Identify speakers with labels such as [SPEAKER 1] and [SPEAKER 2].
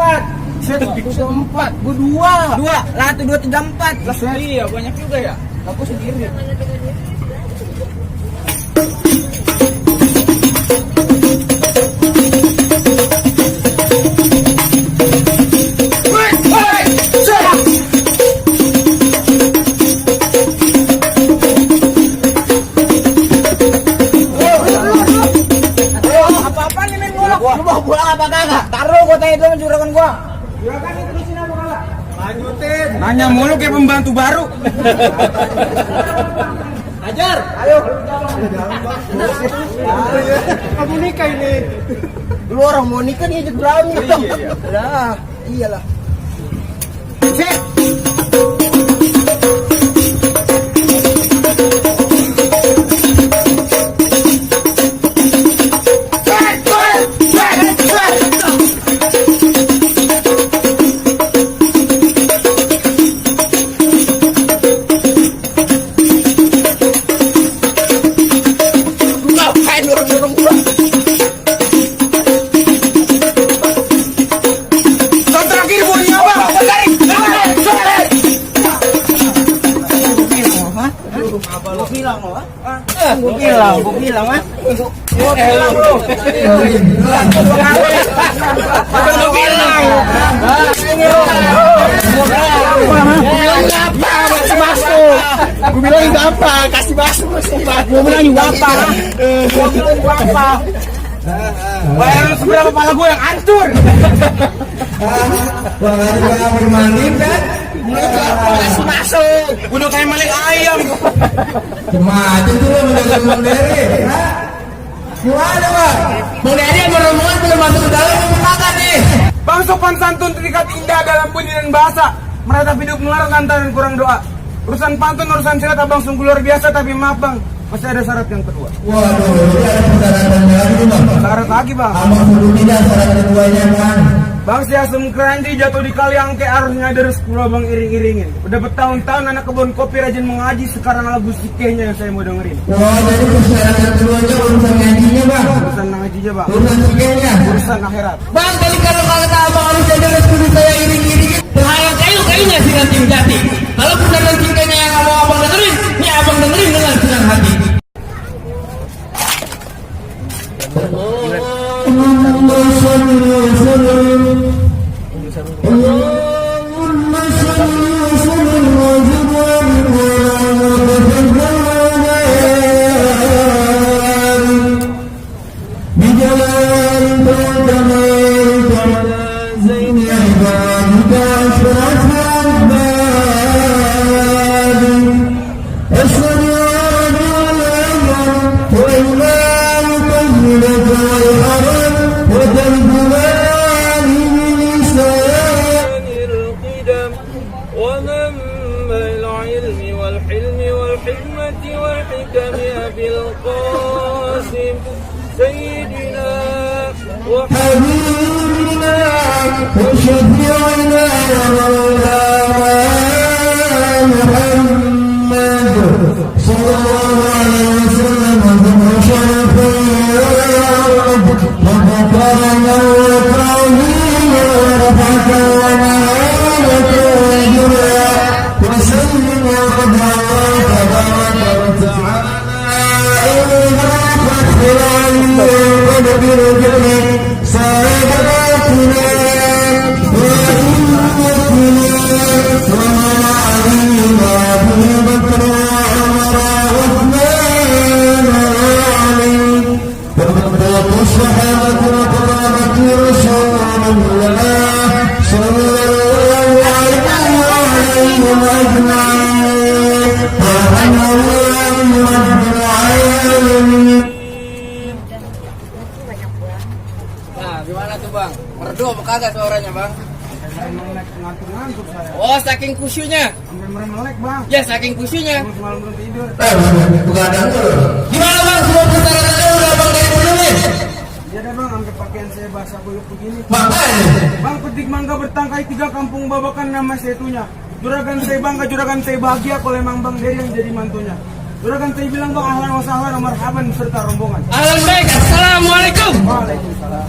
[SPEAKER 1] 4. Set 4. Gua 2.
[SPEAKER 2] 2. Lah 1 2 3 4.
[SPEAKER 1] Lah iya banyak juga ya. Aku sendiri.
[SPEAKER 2] Nanya mulu kayak pembantu baru.
[SPEAKER 1] Ajar, ayo. Kamu nikah ini. Lu orang mau nikah nih aja berani. Iya. Iyalah. Cek. Gue bilang ah. Gue bilang juga apa? Kasih masuk. Gue bilang juga apa?
[SPEAKER 2] Bayaran seberapa kepala gue yang hancur.
[SPEAKER 1] Wah, ada bermain kan? Kasih masuk.
[SPEAKER 2] Udah kayak maling ayam.
[SPEAKER 1] Macam tuh menjaga Bang Dery. Gimana Bang? Bang Dery yang beromongan belum masuk ke dalam makan nih.
[SPEAKER 2] Bang sopan santun terikat indah dalam bunyi dan bahasa. Meratap hidup melarang lantaran kurang doa. Urusan pantun, urusan silat abang sungguh luar biasa. Tapi maaf bang, masih ada syarat yang kedua.
[SPEAKER 1] Waduh, ini ada persyaratan lagi tuh Bang.
[SPEAKER 2] Syarat lagi bang.
[SPEAKER 1] Abang suruh tidak syarat keduanya Bang.
[SPEAKER 2] Bang si asem keranji jatuh di kali angke arusnya deres pulau bang iring-iringin. Udah bertahun-tahun anak kebun kopi rajin mengaji, sekarang lagu sikehnya yang saya mau dengerin.
[SPEAKER 1] Wah, jadi persyaratan keduanya urusan ngajinya Bang.
[SPEAKER 2] Urusan ngajinya bang.
[SPEAKER 1] Urusan sikehnya.
[SPEAKER 2] Urusan akhirat.
[SPEAKER 1] Bang, tadi kalau kata abang harus deres kudu saya iring-iringin.
[SPEAKER 3] Terhalang kayu-kayunya sinar tim jati. Kalau pesanan cintanya yang mau abang dengerin, ini abang dengerin dengan senang hati. سيدنا وحبيبنا وشفيعنا محمد صلى الله عليه وسلم وشرف وذكرنا وتعظيما ورفعك ونعمك وجرا وسلم وقدرك تبارك وتعالى برجل سعادتنا وأمتنا ومن علينا أبو بكر وعمر وعثمان وعلي وقدرة الصحابة وقرابة رسول الله صلى الله عليه وسلم أجمعين وعن الله رب العالمين.
[SPEAKER 2] Gimana tuh bang? Merdu apa kagak suaranya bang? Ngantuk-ngantuk saya.
[SPEAKER 3] Oh, saking khusyunya.
[SPEAKER 2] Sampai meremelek bang.
[SPEAKER 3] Ya, saking khusyunya.
[SPEAKER 2] Semalam belum tidur.
[SPEAKER 1] Begadang dulu.
[SPEAKER 3] Gimana bang? Semua persyaratannya udah bang dari dulu nih.
[SPEAKER 2] Iya dah bang, sampai pakaian saya basah kuyup begini.
[SPEAKER 1] Makanya.
[SPEAKER 2] Bang petik mangga bertangkai 3 kampung babakan nama setunya. Juragan saya bangga, juragan saya bahagia kalau emang Bang Dery yang jadi mantunya. Juragan saya bilang bang ahlan wa sahlan marhaban beserta rombongan.
[SPEAKER 3] Ahlan baik. Assalamualaikum.
[SPEAKER 2] Waalaikumsalam.